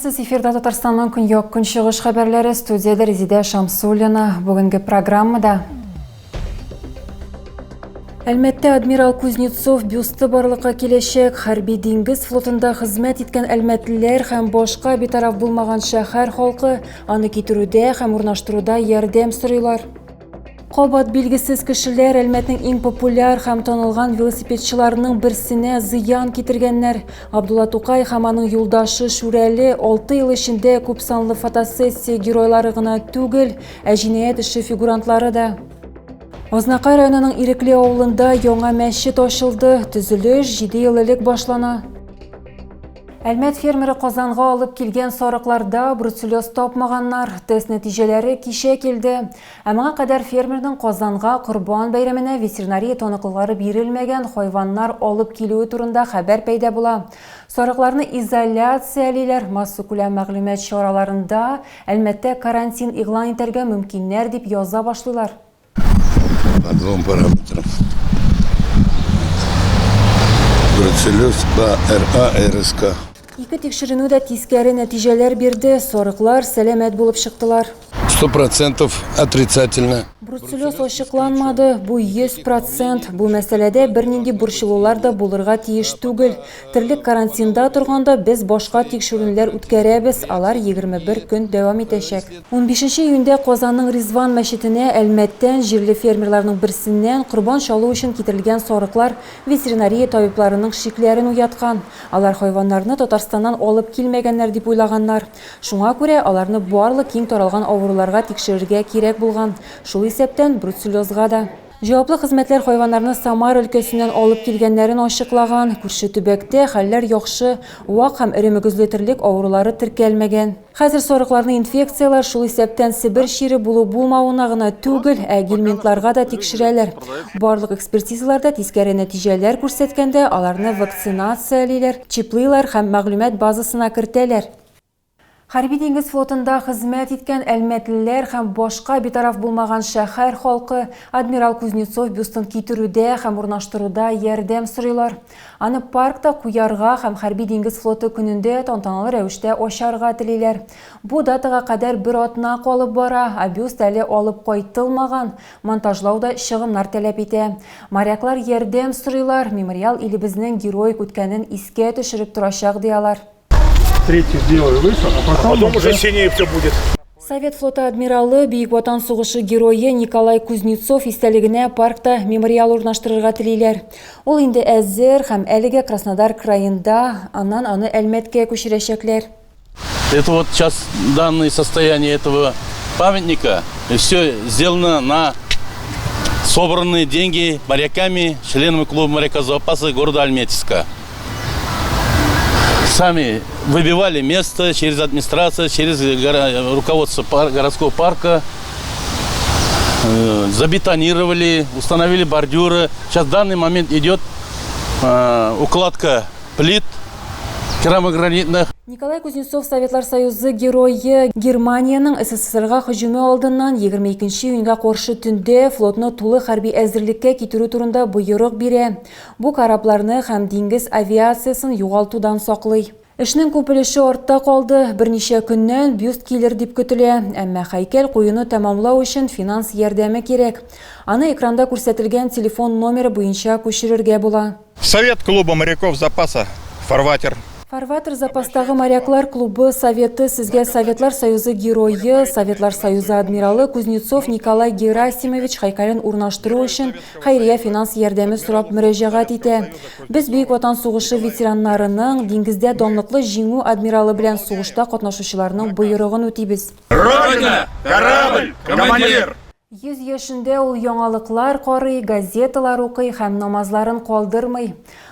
Исәнмесез, эфирда Татарстанның көньяк-көнчыгыш хәбәрләре, студиядә Резидә Шамсуллина. Бүгенге программада Әлмәттә адмирал Кузнецов бюсты барлыкка киләчәк. Хәрби диңгез флотында хезмәт иткән әлмәтлеләр һәм башка битараф булмаган шәһәр халкы аны китерүдә һәм урнаштыруда ярдәм сорыйлар. Кабат билгесез кешеләр Әлмәтнең иң популяр һәм танылган велосипедчыларының берсенә зыян китергәннәр. Абдулла Тукай һәм аның юлдашы Шүрәле 6 ел эчендә күпсанлы фотосессия геройлары гына түгел, ә җинаять эше фигурантлары да. Азнакай районының Ирекле авылында яңа мәчет ачылды. Төзелеш 7 ел элек башлана. Әлмәт фермеры Казанга алып килгән сарыкларда бруцеллез тапмаганнар. Тест нәтиҗәләре кичә килде. Ә моңа кадәр фермерның Казанга Корбан бәйрәменә ветеринария таныклыклары бирелмәгән хайваннар алып килүе турында хәбәр пәйда була. Сарыкларны изоляциялиләр, массакүләм мәгълүмат чараларында Әлмәттә карантин игълан итәргә мөмкиннәр дип яза башлыйлар. По двум параметрам. Бруцеллез по РА, РСК. Ике тикшеренү дә тискәре нәтиҗәләр бирде, сарыклар сәламәт булып чыктылар. 100% отрицательно. Бруцеллез ачыкланмады, бу 100 процент. Бу мәсьәләдә бернинди борчылулар да булырга тиеш түгел. Терлек карантинда торганда без башка тикшеренүләр үткәрәбез, алар 21 көн дәвам итәчәк. Унбишенче июньдә Казанның Ризван мәчетенә Әлмәттән җирле фермерларның берсеннән корбан чалу өчен китерелгән сарыклар ветеринария табибларының шикләрен уяткан. Алар хайваннарны Татарстаннан алып килмәгәннәр дип уйлаганнар. Шуңа күрә аларны барлык киң таралган авыруларга тикшерергә кирәк булган, шул исәптән бруцеллезга да. Җаваплы хезмәтләр хайваннарны Самара өлкәсеннән алып килгәннәрен ачыклаган. Күрше төбәктә хәлләр яхшы, вак һәм эре мөгезле терлек авырулары теркәлмәгән. Хәзер сарыкларны инфекцияләр, шул исәптән Себер чире булу-булмавына гына түгел, ә гельминтларга да тикшерәләр. Барлык экспертизалар да тискәре нәтиҗәләр күрсәткәндә, аларны вакцинациялиләр, чиплыйлар һәм мәгълүмат базасына кертәләр. Хәрби диңгез флотында хезмәт иткән әлмәтлеләр һәм башка битараф булмаган шәһәр халкы адмирал Кузнецов бюстын китерүдә һәм урнаштыруда ярдәм сорыйлар. Аны паркта куярга һәм Хәрби диңгез флоты көнендә тантаналы рәвештә ачарга телиләр. Бу датага кадәр бер атна калып бара, ә бюст әле алып кайтылмаган, монтажлау да чыгымнар таләп итә. Моряклар ярдәм сорыйлар, мемориал илебезнең героик үткәнен искә төшереп торачак, ди алар. Третью сделаю выше, а потом, а потом уже синее все будет. Совет флоты адмиралы, Бөек Ватан сугышы герое Николай Кузнецов истәлегенә паркта мемориал урнаштырырга телиләр. Ул инде әзер һәм әлегә Краснодар краенда, аннан аны Әлмәткә күчерәчәкләр. Это вот сейчас данное состояние этого памятника, все сделано на собранные деньги моряками, членами клуба моряка запаса города Альметьевска. Сами выбивали место через администрацию, через руководство городского парка, забетонировали, установили бордюры. Сейчас в данный момент идет укладка плит керамогранитных. Николай Кузнецов Советлар Союзы герое Германиянең СССРга һөҗүме алдыннан 22 июньгә каршы төндә флотны тулы хәрби әзерлеккә китерү турында боерык бирә. Бу корабларны һәм диңгез авиациясен югалтудан саклый. Эшнең күп өлеше артта калды, берничә көннән бюст килер дип көтелә. Әмма һәйкәл куюны тәмамлау өчен финанс ярдәме кирәк. Аны экранда күрсәтелгән телефон номеры буенча күчерергә була. Совет клуба моряков запаса Фарватер. Фарватер запастагы моряклар клубы советы сезгә Советлар Союзы Герое, Советлар Союзы адмиралы Кузнецов Николай Герасимович һәйкәлен урнаштыру өчен хәйрия финанс ярдәме сорап мөрәҗәгать итә. Без Бөек Ватан сугышы ветераннарының, диңгездә данлыклы Җиңү адмиралы белән сугышта катнашучыларның боерыгын үтибез. Родина! Корабль! Командир! 100 яшендә ул яңалыклар карый, газеталар укый һәм намазларын калдырмый.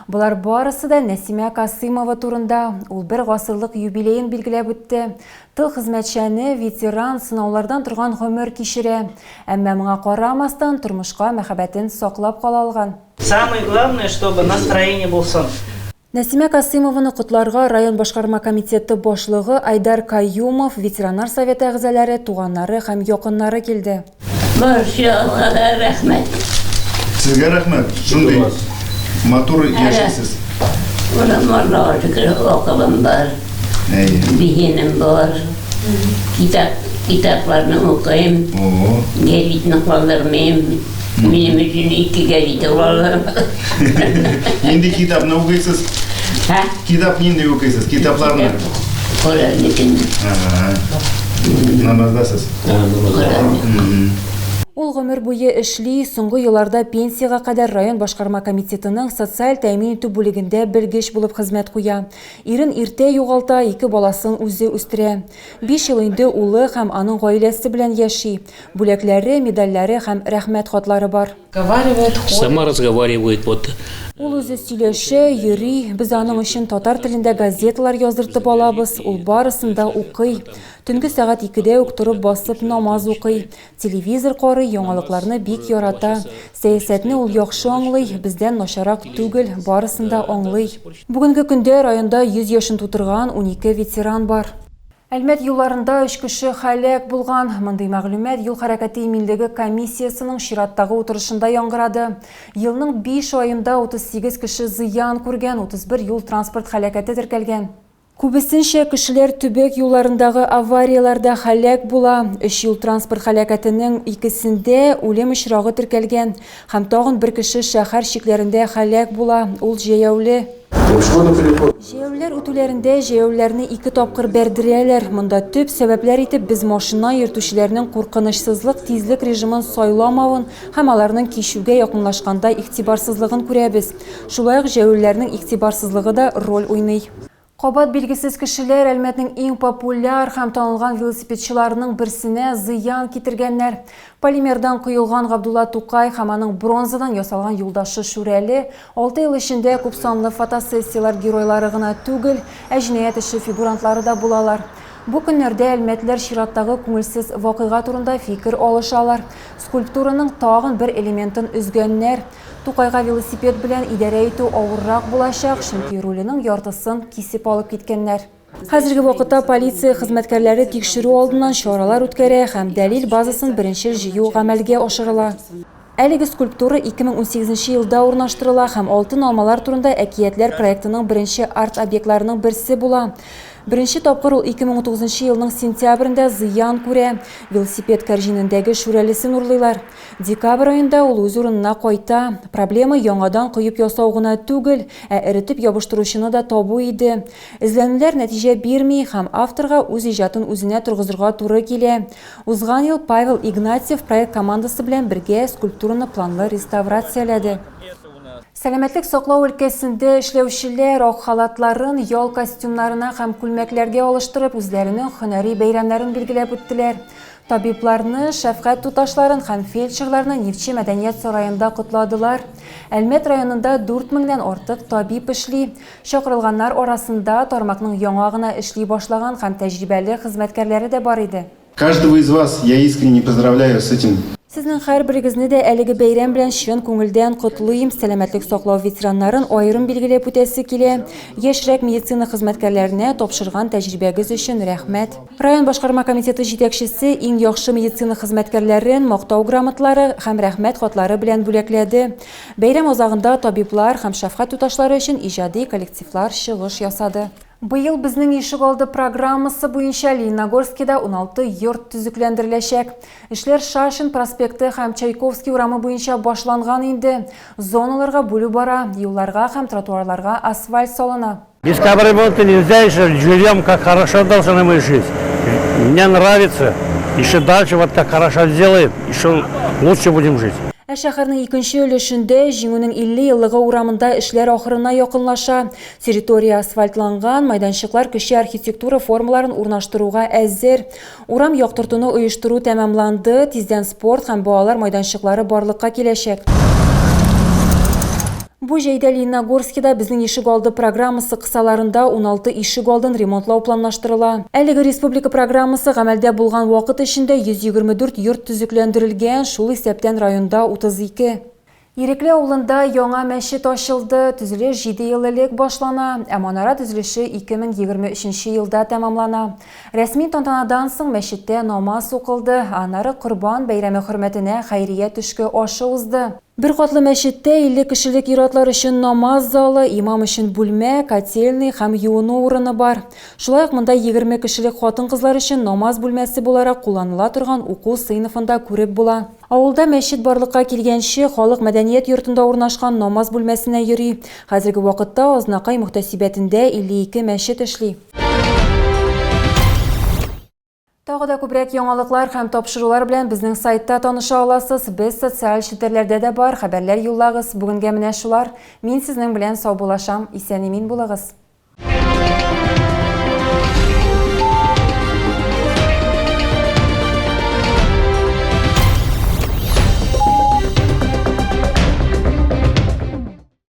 Болар барысы да Нәсимә Касыймова турында. Ул бер гасырлык юбилеен билгеләп үтте. Тыл хезмәтчәне, ветеран, сынаулардан торган гомер кичерә. Әмма моңа карамастан, тормышка мәхәббәтен саклап кала алган. Самое главное, чтобы настроение булсын. Нәсимә Касыймованы котларга район башкарма комитеты башлыгы Айдар Каюмов, ветераннар советы әгъзалары, туганнары һәм якыннары килде. Барчага да рәхмәт. Сезгә рәхмәт, шундый матур яшисез. Менә Аллага шөкер, акылым бар. Әйе. Зиһенем бар. Китап, китапларны укыйм. Гәзитне калдырмыйм. Минем өчен ике гәзит алалар. Нинди китапны укыйсыз? Һа? Китап нинди укыйсыз? Китапларны? Коръәннекен. Намаздасыз? Коръәнне. Ул гомер буе эшли, соңгы елларда пенсиягә кадәр район башкарма комитетының социаль тәэмин итү бүлегендә белгеч булып хезмәт куя. Ирен иртә югалта, ике баласын үзе үстерә. Биш ел инде улы һәм аның гаиләсе белән яши. Бүләкләре, медальләре һәм рәхмәт хатлары бар. Сама разговаривает вот. Ул үзе сөйләшә, йөри. Без аның өчен татар телендә газеталар яздыртып алабыз, ул барысын да укый. Төнге сәгать икедә үк торып басып намаз укый. Телевизор карый, яңалыкларны бик ярата. Сәясәтне ул яхшы аңлый, бездән начаррак түгел, барысын да аңлый. Бүгенге көндә районда 100 яшен тутырган 12 ветеран бар. Әлмәт юлларында өч кеше һәлак булган. Мондый мәгълүмат юл хәрәкәте иминлеге комиссиясенең чираттагы утырышында яңгырады. Елның биш аенда 38 кеше зыян күргән, 31 юл-транспорт һәлакәте теркәлгән. Күбесенчә кешеләр төбәк юлларындагы аварияләрдә һәлак була. Өч юл-транспорт һәлакәтенең икесендә үлем очрагы теркәлгән. Һәм тагын бер кеше шәһәр чикләрендә һәлак була, ул җәяүле. Җәяүлеләр үтүләрендә җәяүлеләрне ике тапкыр бәрдерәләр. Монда төп сәбәпләр итеп без машина йөртүчеләрнең куркынычсызлык тизлек режимын сайламавын һәм аларның кичүгә якынлашканда игътибарсызлыгын күрәбез. Шулай ук җәяүлеләрнең игътибарсызлыгы да роль уйный. Кабат билгесез кешеләр Әлмәтнең иң популяр һәм танылган велосипедчыларының берсенә зыян китергәннәр. Полимердан коелган Габдулла Тукай һәм аның бронзадан ясалган юлдашы Шүрәле алты ел эчендә күпсанлы фотосессияләр геройлары гына түгел, ә җинаять эше фигурантлары да булалар. Бу көннәрдә әлмәтлеләр чираттагы күңелсез вакыйга турында фикер алышалар. Скульптураның тагын бер элементын өзгәннәр. Тукайга велосипед белән идарә итү авыррак булачак, чөнки руленың яртысын кисеп алып киткәннәр. Хәзерге вакытта полиция хезмәткәрләре тикшерү алдыннан чаралар үткәрә һәм дәлил базасын беренчел җыю гамәлгә ашырыла. Әлеге скульптура 2018 нче елда урнаштырыла һәм Алтын алмалар турында әкиятләр проектының беренче арт-объектларының берсе була. Беренче тапкыр ул 2019 нчы елның сентябрендә зыян күрә, велосипед кәрҗинендәге шүрәлесен урлыйлар. Декабрь аенда ул үз урынына кайта. Проблема яңадан коеп ясау гына түгел, ә эретеп ябыштыручыны да табу иде. Эзләнүләр нәтиҗә бирми һәм авторга үз иҗатын үзенә торгызырга туры килә. Узган ел Павел Игнатьев проект командасы белән бергә скульптураны планлы реставрацияләде. Сәламәтлек саклау өлкәсендә эшләүчеләр ак халатларын ял костюмнарына һәм күлмәкләргә алыштырып, үзләренең һөнәри бәйрәмнәрен билгеләп үттеләр. Табибларны, шәфкать туташларын һәм фельдшерларны Нефтьче мәдәният сараенда котладылар. Әлмәт районында дүрт меңнән артык табиб эшли. Чакырылганнар арасында тармакның яңа гына эшли башлаган һәм тәҗрибәле хезмәткәрләре дә бар иде. Каждого из вас я искренне поздравляю с этим. Сезнең һәрберегезне дә әлеге бәйрәм белән чын күңелдән котлыйм. Сәламәтлек саклау ветераннарын аерым билгеләп үтәсе килә. Яшьрәк медицина хезмәткәрләренә тапшырган тәҗрибәгез өчен рәхмәт. Район башкарма комитеты җитәкчесе иң яхшы медицина хезмәткәрләрен Мактау грамоталары һәм Рәхмәт хатлары белән бүләкләде. Бәйрәм азагында табиблар һәм шәфкать туташлары өчен иҗади коллективлар чыгыш ясады. Быел Безнең ишегалды программасы буенча Лениногорскида 16 йорт төзекләндереләчәк. Эшләр Шашин проспекты һәм Чайковский урамы буенча башланган инде. Зоналарга бүлү бара, юлларга һәм тротуарларга асфальт салына. Без капремонта нельзя еще, живем, как хорошо должны мы жить. Мне нравится, еще дальше вот как хорошо сделаем, еще лучше будем жить. Ә шәһәрнең икенче өлешендә, Җиңүнең 50 еллыгы урамында эшләр ахырына якынлаша. Территория асфальтланган, майданчыклар кече архитектура формаларын урнаштыруга әзер. Урам яктыртуны оештыру тәмамланды, тиздән спорт һәм балалар майданчыклары барлыкка киләчәк. Бу җәйдә Лениногорскида Безнең ишек алды программасы кысаларында 16 ишек алдын ремонтлау планлаштырыла. Әлеге республика программасы гамәлдә булган вакыт эчендә 124 йорт төзекләндерелгән, шул исәптән районда 32. Ирекле авылында яңа мәчет ачылды. Төзелеш җиде ел элек башлана, ә манара төзелеше 2023 нче елда тәмамлана. Рәсми тантанадан соң мәчеттә намаз укылды, аннары Корбан бәйрәме хөрмәтенә хәйрия төшке ашы узды. Бер катлы мәчеттә 50 кешелек ир-атлар өчен намаз залы, имам өчен бүлмә, котельный һәм юыну урыны бар. Шулай ук монда 20 кешелек хатын-кызлар өчен намаз бүлмәсе буларак кулланыла торган уку сыйныфын да күреп була. Авылда мәчет барлыкка килгәнче, халык мәдәният йортында урнашкан намаз бүлмәсенә йөри. Хәзерге вакытта Азнакай мөхтәсибәтендә 52 мәчет эшли. Тагы да күбрәк яңалыклар һәм тапшырулар белән безнең сайтта таныша аласыз. Без социаль челтәрләрдә дә бар, хәбәрләр юллагыз. Бүгенгә менә шулар. Мин сезнең белән саубуллашам. Исән-имин булыгыз.